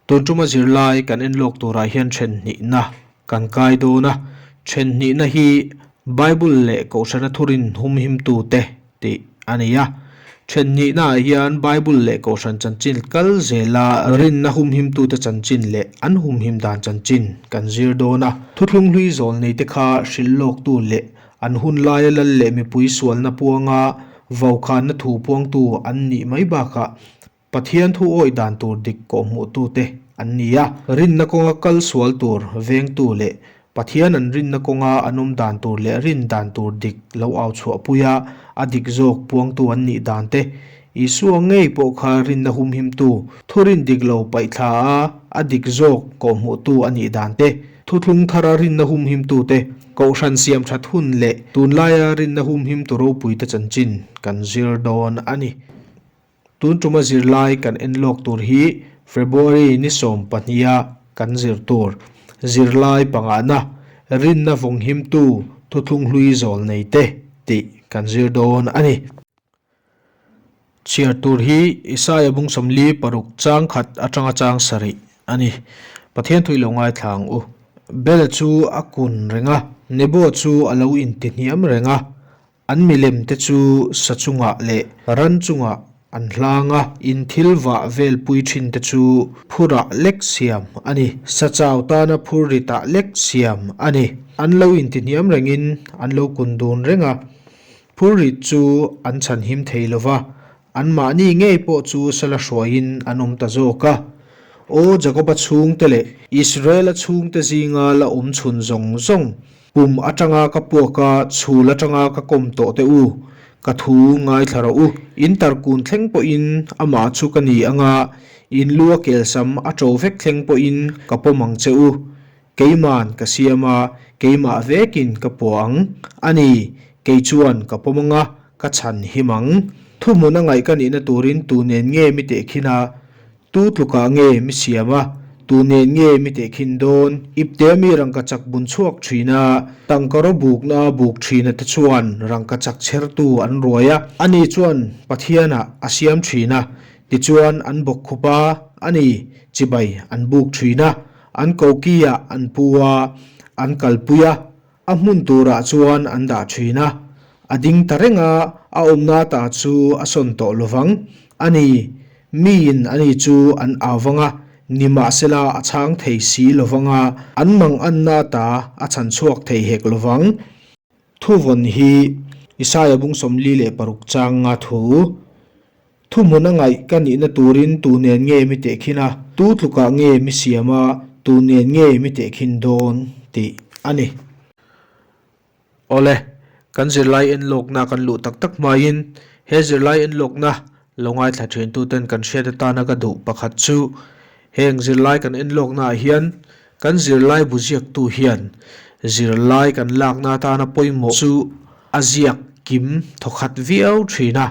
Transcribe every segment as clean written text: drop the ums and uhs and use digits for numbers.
Tun tuma zirlai kan en lawk turah hian then hnihna kan kai dawn a, then hnihna hi Bible leh Kohhrana thurin humhimtute tih a ni a. Then hnihnaah hian Bible leh Kohhran chanchin kal zela rinna humhimtute chanchin leh an humhim dan chanchin kan zir dawn a. Thuthlung hlui zawl neite kha hrilh lawktu leh an hun laia lal leh mipui sualna puanga vaukhana thu puangtu an nih mai bakah Pathian thu awih dan tur dik kawhhmuhtute an ni a. Rinna kawnga kal sual tur vengtu leh Pathian an rinna kawnga an awm dan tur leh rin dan tur dik lo au chhuahpui a, a dik zawk puangtu an nih dan te, Isua ngei pawh kha rinna humhimtu, thurin dik lo paihthla a, a dik zawk kawhhmuhtu a nih dan te, thuthlung thara rinna humhimtute, Kohhran siam that hun leh tunlaia rinna humhimtu ropuite chanchin kan zir dawn a ni. Tun tuma zirlai kan en lawk tur hi February ni 12-a kan zir tur zirlai pangahna rinna vawnghimtu thuthlung hlui zawl nei te tih kan zir dawn a ni. Chhiar tur hi Isaia bung 46 chang khat atanga chang sarih a ni. Pathian thui lo ngaithla ang u. Bel chu a kun reng a, Nebo chu a lo intihniam reng a, An milem te chu sa chungah leh ran chungah an hlang a, in thil vah vel pui thin te chu phurah lek siam a ni. Sa chau tana phur ritah lek siam a ni. An lo intihniam rengin an lo kun dun reng a, phur rit chu an chhanhim thei lo va, anmahni ngei pawh chu sala hruaiin an awm ta zawk a. Aw Jakoba chhungte leh Israela chhungte zinga la awm chhun zawng zawng, Pum atanga ka puak a, chhul atanga ka kawm tawh teh u, ka thu ngaithla rawh u. In tarkun thleng pawhin amah chu ka ni anga, in lu a kelsam a to vek thleng pawhin ka pawm ang che u. Keiman ka siam a, keimah vekin ka puah ang. A ni, kei chuan ka pawm anga, ka chhan him ang. Thuhmun a ngaih ka nihna turin tu nen nge mi tehkhin a? Tu tlukah nge mi siam a, tu nen nge mi tehkhin dawn? Ipte mi rangkachak bun chhuak thin a, tangkaraw bukna buk thina te chuan rangkachak chhertu an ruai a. Ani chuan Pathianah a siam thin a, tichuan an bawk khup a, ani chibai an buk thin a, an koki-ah an pu a, an kalpui a. A hmun turah chuan an dah thin a, a ding ta reng a, a awmna ta chu a sawn tawh lovang. A ni, miin ani chu an au vang a, nimahsela a chhang thei si lovang a, an manganna ta a chhan chhuak thei hek lovang. Thuvawn hi Isaia bung 46 chang nga thu. Thuhmun a ngaih ka nihna turin tu nen nge mi tehkhin a, tu tlukah nge mi siam a, tu nen nge mi tehkhin dawn tih a ni. Awle, kan zirlai enlawkna kan luh tak tak hmain he zirlai enlawkna lo ngaithla thintuten kan hriat atana ka duh pakhat chu heng zirlai kan enlawknaah hian kan zirlai bu ziaktu hian zirlai kan lakna atana pawimawh chu a ziak kim thawkhat viau thin a.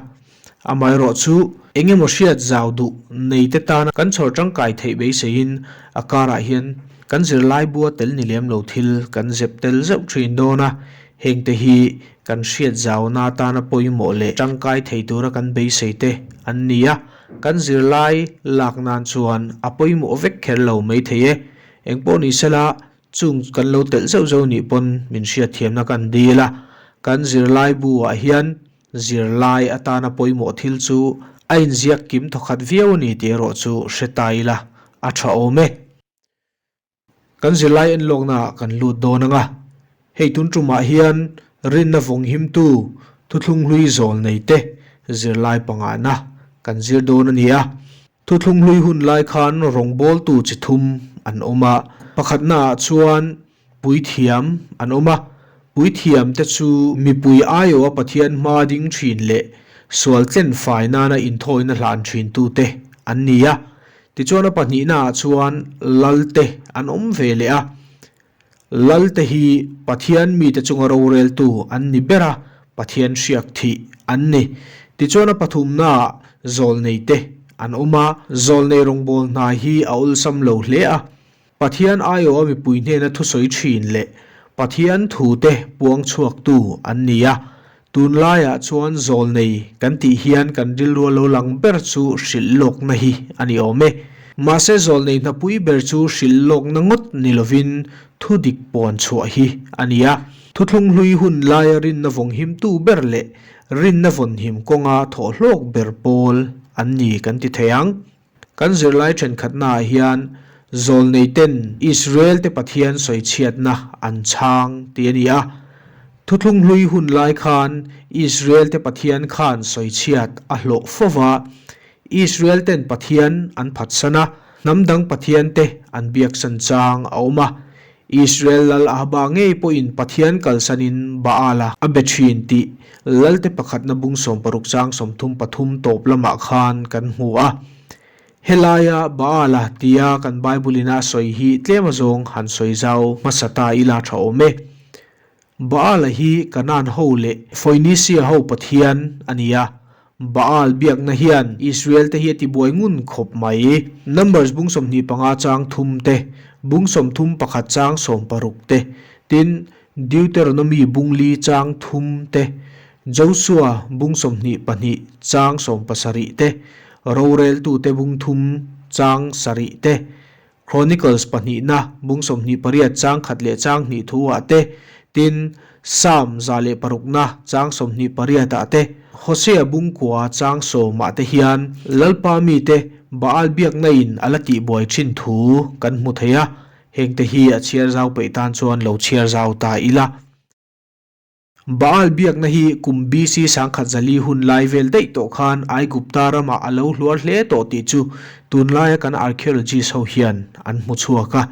Amaherawh chu eng emaw hriat zau duh nei te tana kan chhawr tangkai theih beiseiin a karah hian kan zirlai bua tel ni lem lo thil kan zep tel zeuh thin dawn a, heng te hi kan hriat zauna atana pawimawh leh tangkai thei tura kan beisei te an ni a, kan zirlai lak nan chuan a pawimawh vek kher lo maithei e. Engpawh ni sela chung kan lo telh zeuh zeuh nih pawn min hriatthiamna kan dil a, kan zirlai bu ah hian Zirlai atana pawimawh thil chu a inziak kim thawkhat viau a ni tih erawh chu hre ta ila a tha awm e. Kan zirlai enlawknaah kan lut dawn ang a, hei tun tumah hian rinna vawnghimtu thuthlung hlui zawl nei te zirlai pangana kan zir dawn a ni a. Thuthlung hlui hun lai khan rawngbawltu chi thum an awm a, pakhatnaah chuan Puithiam an awm a, puithiam te chu mipui aiawha Pathian hma ding thin leh sual tlen fai nana inthawina hlan thin tute an ni a. Tichuan a pahnihnaah chuan lal te an awm ve leh a. Lal te hi Pathian mite chunga roreltu an ni ber a, Pathian hriak thih an ni. Tichuan a pathumnaah zawlnei te an awm a, zawlnei rawngbâwl hna hi a awlsam lo hle a. Pathian aiawha mipui hnena thusawi thin leh Pathian thute puang chhuaktu an ni a. Tunlaiah chuan zawlnei kan tih hian kan rilru a lo lang ber chu hrilh lawkna hi a ni awm e. Mahse zawlnei hnapui ber chu hrilh lawkna ngawt ni lovin thu dik puan chhuah hi a ni a. Thuthlung hlui hun laia rinna vawng himtu ber leh rinna vawnhim kawnga thawh hlawk ber pawl an ni kan ti thei ang. Kan zirlai thenkhatnaah hian zawlneiten Israel-te Pathian sawichhiatna an chhang tih a ni a. Thuthlung hlui hun lai khan Israel-te Pathian khan sawichhiat a hlawh fo va, Israel-ten Pathian an phatsan a, hnam dang pathiante an biaksan chang a awm a. Israel lal Ahaba ngei pawhin Pathian kalsanin Baal-a a be thin tih Lalte pakhatna bung 60 chang 33 tawp lamah khan kan hmu a. Helaia Baal-a tia kan Bible-in a sawi hi tlem azawng han sawi zau hmasa ta ila tha awm e. Baal-a hi Kanaan ho leh Foinisia ho pathian a ni a, Baal biakna hian Israel-te hi a tibuai ngun khawp mai. Numbers bung 25 chang thum te, bung 31 chang 60 te, tin, Deuteronomy bung li chang thum te, Josua bung 22 chang 17 te, Roreltute bung thum chang sarih te, Chronicles pahnihna bung 28 chang khat leh chang hnih thu ah te, tin, Psalm 106na chang 28 ah te, Hosea bung kua chang sawm ah te hian Lalpa mite Baal biakna in a la tihbuai thin thu kan hmu thei a, hengte hi a chhiar zau peih tan chuan lo chhiar zau ta ila. Baal biakna hi kum BC 1004 hun lai vel daih tawh khan Aigupta ramah a lo hluar hle tawh tih chu tunlaia kan archaeologist ho hian an hmu chhuak a.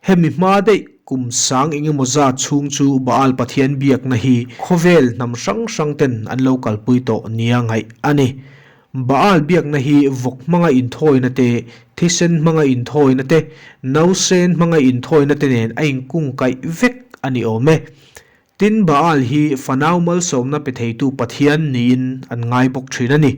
Hemi hma daih kum sang engemaw zat chhung chu Baal pathian biakna hi khawvel hnam hrang hrang ten an lo kalpui tawh nia ngaih a ni. Baal biakna hi vawk hmanga inthawina te, thisen hmanga inthawina te, nausen hmanga inthawina te nen a inkungkaih vek a ni awm e. Tin, Baal hi fanau malsawmna pe theitu pathian niin an ngai bawk thin a ni.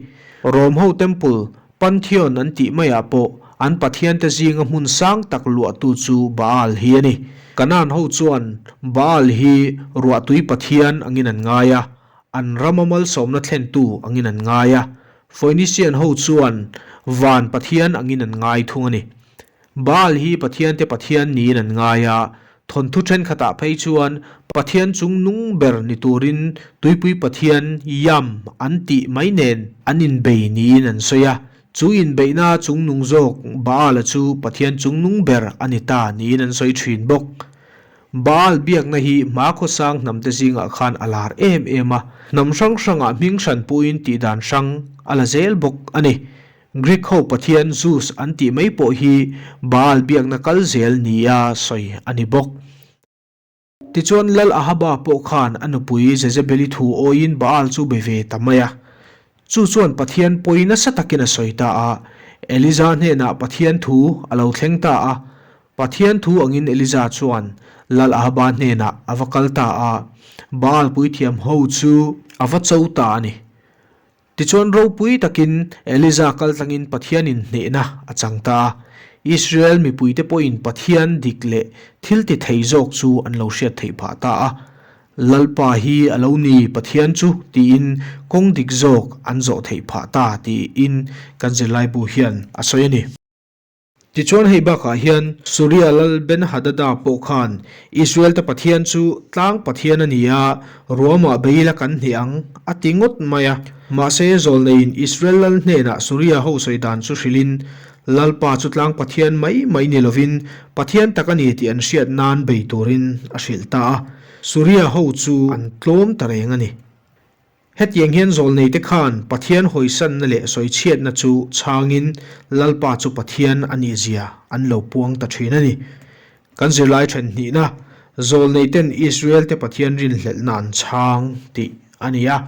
Rom ho temple, Pantheon an tih maiah pawh an pathiante zinga hmun sang tak luahtu chu Baal hi a ni. Kanaan ho chuan Baal hi ruahtui pathian angin an ngai a, an rama malsawmna thlentu angin an ngai a, Phoenician ho chuan van pathian angin an ngai thung a ni. Baal hi Pathiante Pathian niin an ngai a, thawnthu thenkhatah phei chuan Pathian chung nung ber ni turin tuipui Pathian Yam an tih mai nen an inbei niin an sawi a, chu inbeihna chung nung zawk Baal-a chu Pathian chung nung ber a ni ta niin an sawi thin bawk. Baal biakna hi hma khawsang hnamte zingah khan a lar em em a, hnam hrang hrangah hming hran puiin tihdan hrang a la zel bawk a ni. Greek ho pathian Zeus an tih mai pawh hi Baal biakna kal zel nia sawi a ni bawk. Tichuan Lal Ahaba pawh khan a nupui Jezebeli thu awiin Baal chu be ve ta mai a. Chu chuan Pathian pawi nasa takin a sawi ta a. Eliza hnenah Pathian thu a lo thleng ta a. Pathian thu angin Eliza chuan Lal Ahaba hnenah a va kal ta a. Baal puithiam ho chu a va cho ta a ni. Tichuan ropui takin Eliza kaltlangin Pathianin hnehna a chang ta a. Israel mipuite pawhin Pathian dik leh thil ti thei zawk chu an lo hriat theih phah ta a. Lalpa hi a lo ni Pathian chu tiin kawng dik zawk an zawh theih phah ta tiin kan zirlaibu hian a sawi a ni. Tichuan hei bakah hian Suria lal Ben-Hadada pawh khan Israel-te Pathian chu tlang Pathian a ni a, ruamah bei ila kan hneh ang, a ti ngawt mai a. Mahse, zawlneiin Israel lal hnenah Suria ho sawi dan chu hrilhin, Lalpa chu tlang Pathian mai mai ni lovin Pathian tak a ni tih an hriat nan bei turin a hrilh ta a. Suria ho chu an tlawm ta reng a ni. Hetiang hian zawlneite khan Pathian hawisanna leh sawichhiatna chu chhangin Lalpa chu Pathian a nihzia an lo puang ta thin a ni. Kan zirlai then hnihna, Zawlneiten Israel-te Pathian rinhlelhna an chhang tih a ni a.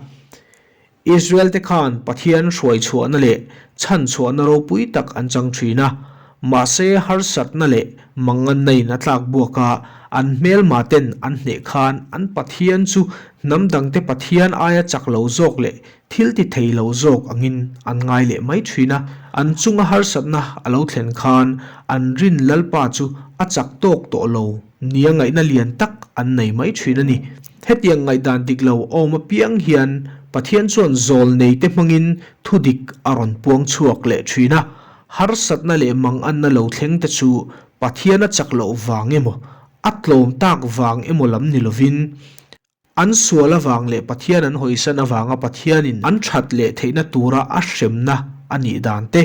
Israel-te khan Pathian hruaichhuahna leh chhanchhuahna ropui tak an chang thin a. Mahse harsatna leh manganna in a tlak buak a, an hmelma ten an hneh khan an Pathian chu hnam dangte Pathian aia chak lo zawk leh thil ti thei lo zawk angin an ngai leh mai thin a. An chunga harsatna a lo thlen khan an rin Lalpa chu a chak tawk tawh lo nia ngaihna lian tak an nei mai thin a ni. Hetiang ngaihdan dik lo awm apiang hian Pathian chuan zawl neite hmangin thudik a rawn puang chhuak leh thin a. Harsatna leh manganna lo thleng te chu Pathian a chak loh vang emaw, a tlawm tak vang emaw lam ni lovin, an sual avang leh Pathian an hawisan avanga Pathianin an that leh theihna tura a hremna a nih dan te,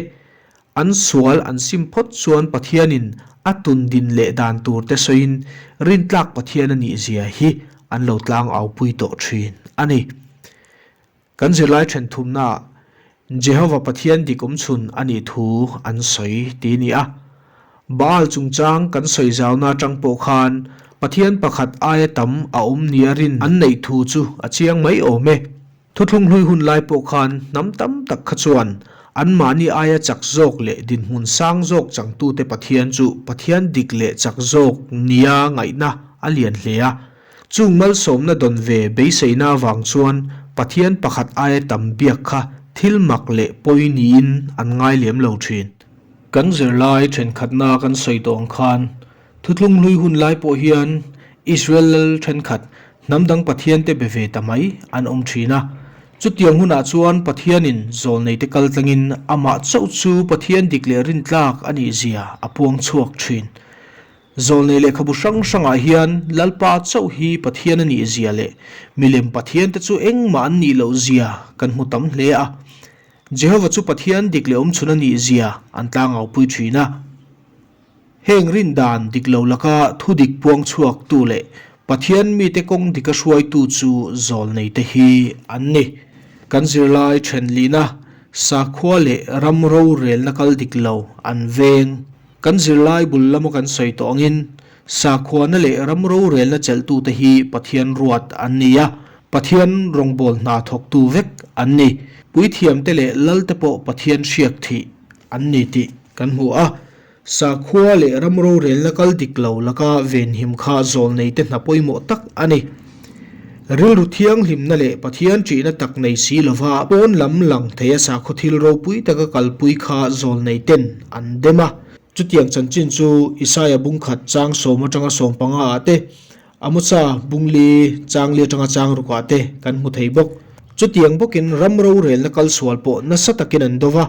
an sual an sim phawt chuan Pathianin a tundin leh dan tur te sawiin rintlak Pathian a nih zia hi an lo tlangaupui tawh thin a ni. Kan zirlai then thumnaah Jehova Pathian dik awmchhun a nih thu an sawi ti ni a. Baal chungchang kan sawi zauna atang pawh khan Pathian pakhat aia tam a awm nia rin an neih thu chu a chiang mai awm e. Thuthlung hlui hun lai pawh khan hnam tam tak kha chuan anmahni aia chak zawk leh dinhmun sang zawk changtute Pathian chu Pathian dik leh chak zawk nia ngaihna a lian hle a. Chung malsawmna dawn ve beiseina avang chuan Pathian pakhat aia tam biak kha thil mak leh pawi niin an ngai lem lo thin. Kan zirlai thenkhatna kan sawi tawh ang khan Thuthlung hlui hun lai pawh hian Israel lal thenkhat hnam dang Pathiante be ve ta mai an awm thin a. Chutiang hunah chuan Pathianin zawlneite kal tlangin amah chauh chu Pathian dik leh rintlak a nih zia a puang chhuak thin. Zawlnei lehkhabu hrang hrangah hian Lalpa chauh hi Pathian a nih zia leh milem Pathiante chu engmah an nih loh zia kan hmu tam hle a. Jehova chu Pathian dik leh awmchhun a nih zia an tlangaupui thin a. Heng rindan dik lo laka thu dik puang chhuaktu leh Pathian mite kawng dika hruaitu chu zawlneite hi an ni. Kan zirlai thenlihna, sakhua leh ram rorelna kal dik lo an veng. Kan zirlai bul lama kan sawi tawh angin sakhuana leh ram rorelna chelhtute hi Pathian ruat an ni a, Pathian rawngbâwl hna thawktu vek an ni. Puithiamte leh lalte pawh Pathian hriak thih an ni tih kan hmu a. Sakhua leh ram rorelna kal dik lo laka venhim kha zawlneite hna pawimawh tak a ni. Rilru thianghlimna leh Pathian ṭihna tak nei si lova pawn lam lang theia sakhaw thil ropui taka kalpui kha zawlneiten an dem a. Chutiang chanchin chu Isaia bungkhat chang sawm atanga 15 ah te, Amosa bungli changli atanga chang rukah te kan hmu thei bawk. Chutiang bawkin ram rorelna kalsual pawh nasa takin an do va,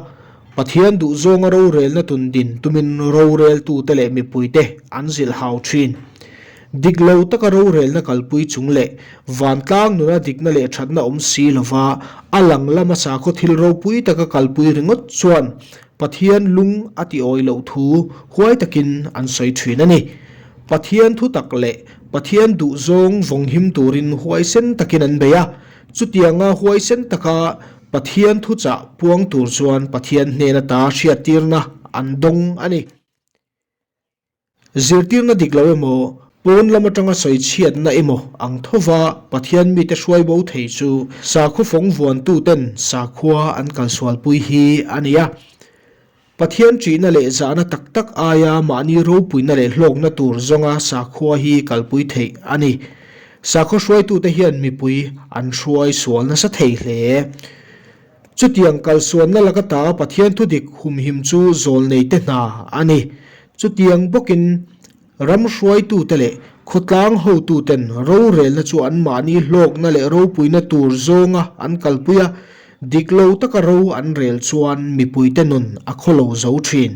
Pathian duhzawnga rorelna tundin tumin roreltute leh mipuite an zilhhau thin. Dik lo taka rorelna kalpui chung leh vantlang nuna dikna leh thatna awm si lova a lang lama sakhaw thil ropui taka kalpui ringawt chuan Pathian lung a ti awi loh thu huai takin an sawi thin a ni. Pathian thu tak leh Pathian duhzawng vawnghim turin huaisen takin an bei a, chutianga huaisen taka Pathian thuchah puang tur chuan Pathian hnen ata hriattirna an dawng a ni. Zirtirna dik lo emaw, pawn lam atanga sawi chhiatna emaw ang thova Pathian mite hruai bo thei chu sakhaw fawng vuantuten sakhua an kalsualpui hi a ni a. Pathian ṭihna leh zahna tak tak aia mahni ropuina leh hlawkna tur zawnga sakhua hi kalpui theih a ni. Sakhaw hruaitute hian mipui an hruai sual nasa thei hle. Chutiang kalsuanna laka ta Pathian thudik humhim chu zawlneite hna a ni. Chutiang bawkin ram hruaitute leh khawtlang hotuten rorelna chu anmahni hlawkna leh ropuina tur zawnga an kalpui a, dik lo taka ro an rel chuan mipuite nun a khawlo zo thin.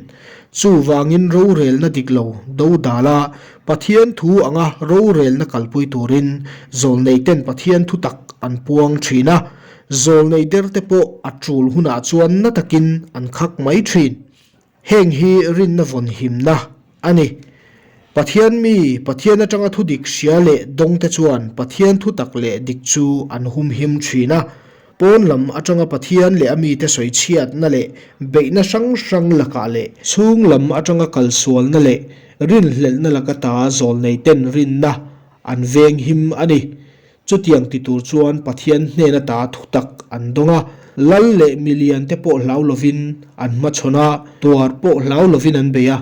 Chuvangin rorelna dik lo do dala Pathian thu anga rorelna kalpui turin zawlneiten Pathian thutak an puang thin a, Zawlnei derte pawh a tul hunah chuan na takin an khak mai thin. Heng hi rinna vawn himna a ni. Pathian mi, Pathian atanga thu dik hria leh dawngte chuan Pathian thu tak leh dik chu an humhim thin a. Pawn lam atanga Pathian leh a mite sawi chhiatna leh beihna hrang hrang lakah leh chhung lam atanga kalsualna leh rinhlelhna laka ta zawlneiten rinna an venghim a ni. Chutiang ti tur chuan Pathian hnen ata thutak an dawng a, lal leh milian te pawh hlau lovin an hmachhawn a, tuar pawh hlau lovin an bei a,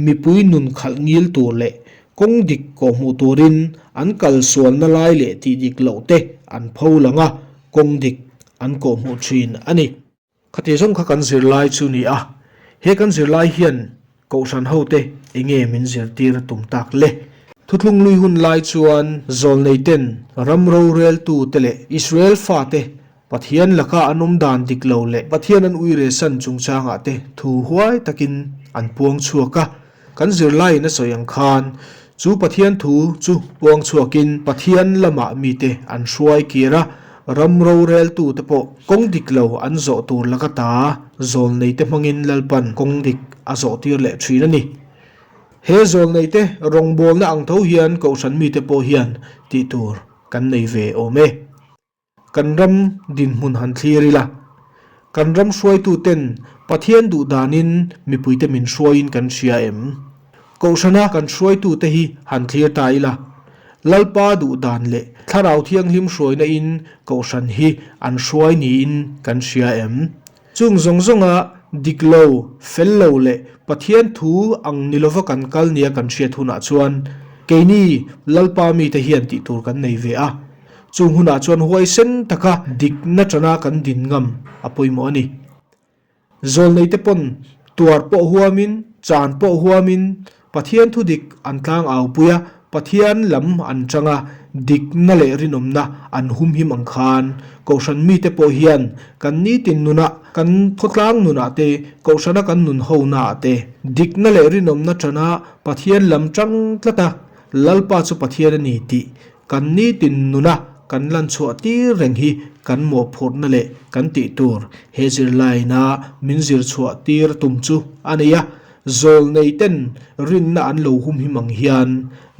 mipui nun khalh ngil tur leh kawng dik kawhhmuh turin an kal sualna lai leh tih dik loh te an pho lang a, kawng dik an kawhhmuh thin a ni. Khati zawng kha kan zirlai chu ni a, he kan zirlai hian Kohhran hote enge min zirtir a tum tak le? Thuthlung lui hun lai chuan zawlneiten ram roreltute leh Israel fate Pathian laka an awm dan dik lo leh Pathian an uiresan chungchangah te thu huai takin an puang chhuak a. Kan zirlaiin a sawi ang khan chu Pathian thu chu puang chhuakin Pathian lamah mite an hruai kir a, ram roreltute pawh kawng dik lo an zawh tur laka ta zawlneite hmangin Lalpan kawng dik a zawhtir leh thin a ni. He zawlneite rawngbawlna ang tho hian Kohhran mite pawh hian tih tur kan nei ve awm e. Kan ram dinhmun han thlir ila, kan ram hruaituten Pathian duh danin mipuite min hruaiin kan hria em? Kohhrana kan hruaitute hi han thlir ta ila, Lalpa duh dan leh Thlarau Thianghlim hruaina in Kohhran hi an hruai niin kan hria em? Chung zawng zawnga dik lo, fel lo leh Pathian thu ang ni lova kan kal nia kan hriat hunah chuan keini Lalpa mite hian tih tur kan nei ve a. Chung hunah chuan huaisen taka dikna tana kan din ngam a pawimawh a ni. Zawlneite pawn tuar pawh huamin, chan pawh huamin Pathian thu dik an tlang aupui a, Pathian lam an chang a, dikna leh rinawmna an humhim ang khan Kohhran mite pawh hian kan nitin nunah, kan khawtlang nunah te, Kohhrana kan nun honaah te dikna leh rinawmna tana Pathian lam chang tlat a, Lalpa chu Pathian a ni tih Kan nitin nuna kan lan chhuah tir reng hi kan mawhphurhna leh kan tih tur he zirlaina min zir chhuah tir tum chu a nei a, zawlnei ten rinna an lo humhim ang hian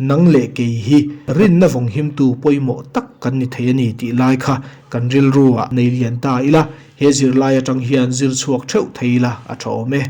nang leh kei hi rinna vawnghimtu pawimawh tak kan ni thei a ni tih lai kha kan rilru ah nei lian ta ila, he zirlai atang hian zir chhuak theuh thei ila a tha awm e.